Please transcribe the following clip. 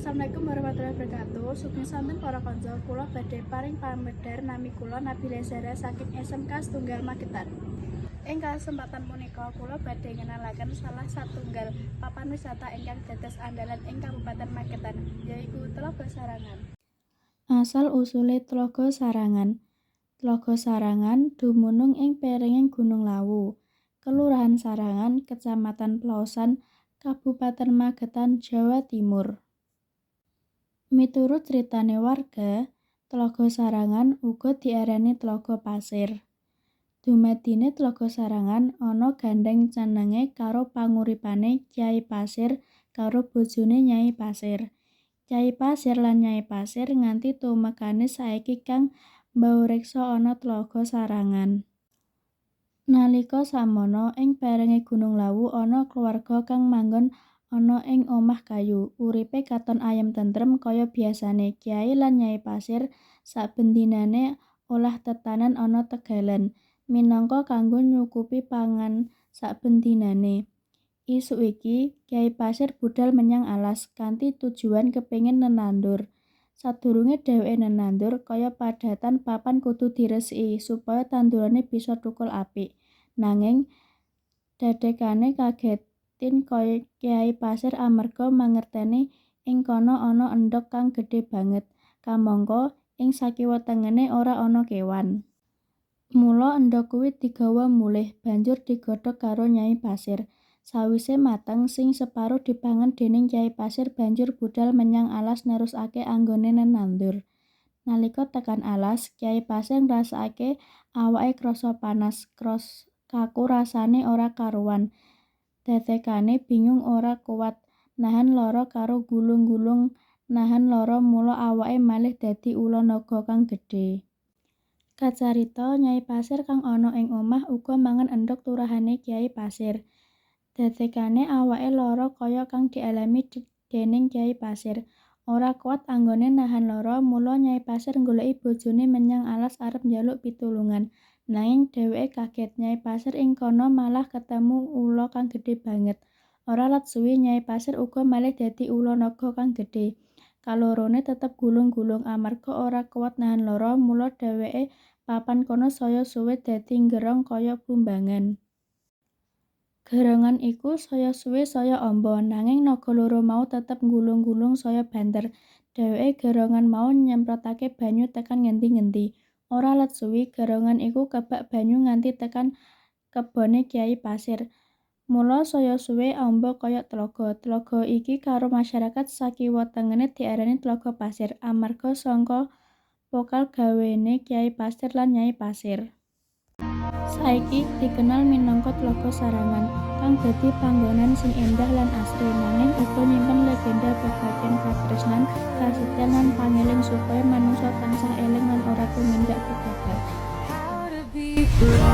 Assalamualaikum warahmatullahi wabarakatuh. Sugeng sonten, para kanca, kula badhe paring pamedhar. Nami kula Nabila Zara saking SMK Setunggal Magetan. Ing kasempatan punika kula badhe ngenalaken salah satunggal papan wisata ingkang dados andalan ing Kabupaten Magetan, yaiku Tlaga Sarangan. Asal usule Tlaga Sarangan. Tlaga Sarangan dumunung ing perenging Gunung Lawu, Kelurahan Sarangan, Kecamatan Plaosan, Kabupaten Magetan, Jawa Timur. Miturut critane warga, Tlaga Sarangan uga diarani Tlaga Pasir. Dumadine Tlaga Sarangan ana gandheng cenenge karo panguripane Kyai Pasir karo bojone, Nyai Pasir. Kyai Pasir lan Nyai Pasir nganti tumekane saiki kang mbaureksa ana Tlaga Sarangan. Nalika sakmana ing perenge Gunung Lawu ana keluarga kang manggon ana ing omah kayu. Uripe katon ayem tentrem kaya biasane. Kyai lan Nyai Pasir saben dinane olah tetanen ana tegalan, minangka kanggo nyukupi pangan saben dinane. Isuk iki Kyai Pasir budal menyang alas kanthi tujuan kepingin nenandur. Sadurunge dheweke nenandur, kaya padatan papan kudu diresiki supaya tandurane bisa thukul apik. Nanging dadekane kagetin Kyai Pasir amarga mangerteni ing kana ana endhog kang gedhe banget. Kamangka ing sakiwa tengene ora ana kewan. Mula endhog kuwi digawa mulih, banjur digodhog karo Nyai Pasir. Sawise mateng, sing separo dipangan dening Kyai Pasir banjur budal menyang alas nerusake anggone nenandur. Nalika tekan alas, Kyai Pasir ngrasakake awake krasa panas, kaku rasane ora karuwan. Dadekane bingung, ora kuwat nahan lara karo gulung-gulung nahan lara, mula awake malih dadi ula naga kang gedhe. Kacarita, Nyai Pasir kang ana ing omah uga mangan endhog turahane Kyai Pasir. Dadekane awake lara kaya kang dialami dening Kyai Pasir. Ora kuwat anggone nahan lara, mula Nyai Pasir nggoleki bojone menyang alas arep njaluk pitulungan. Nanging dheweke kaget, Nyai Pasir ing kana malah ketemu ula kang gedhe banget. Ora let suwi Nyai Pasir uga malih dadi ula naga kang gedhe. Kalorone tetep gulung-gulung amarga ora kuwat nahan lara, mula dheweke papan kono saya suwe dadi nggerong kaya blumbangan. Gerongan iku saya suwe saya amba, nanging naga loro mau tetep nggulung-gulung saya banter. Dheweke gerongan mau nyemprotake banyu tekan ngendi-ngendi. Ora let suwi gerongan iku kebak banyu nganti tekan kebone Kyai Pasir. Mula saya suwe amba kaya tlaga. Tlaga iki karo masyarakat sakiwa tengene diarani Tlaga Pasir amarga sangka pokal gawene Kyai Pasir lan Nyai Pasir. Saiki dikenal minangka Tlaga Sarangan, kang dadi panggonan sing endah lan asri, nanging uga nyimpen legenda babagan katresnan, kasetyan lan pangeling supaya manungsa tansah eling lan ora tumindak gegabah. How to be brave.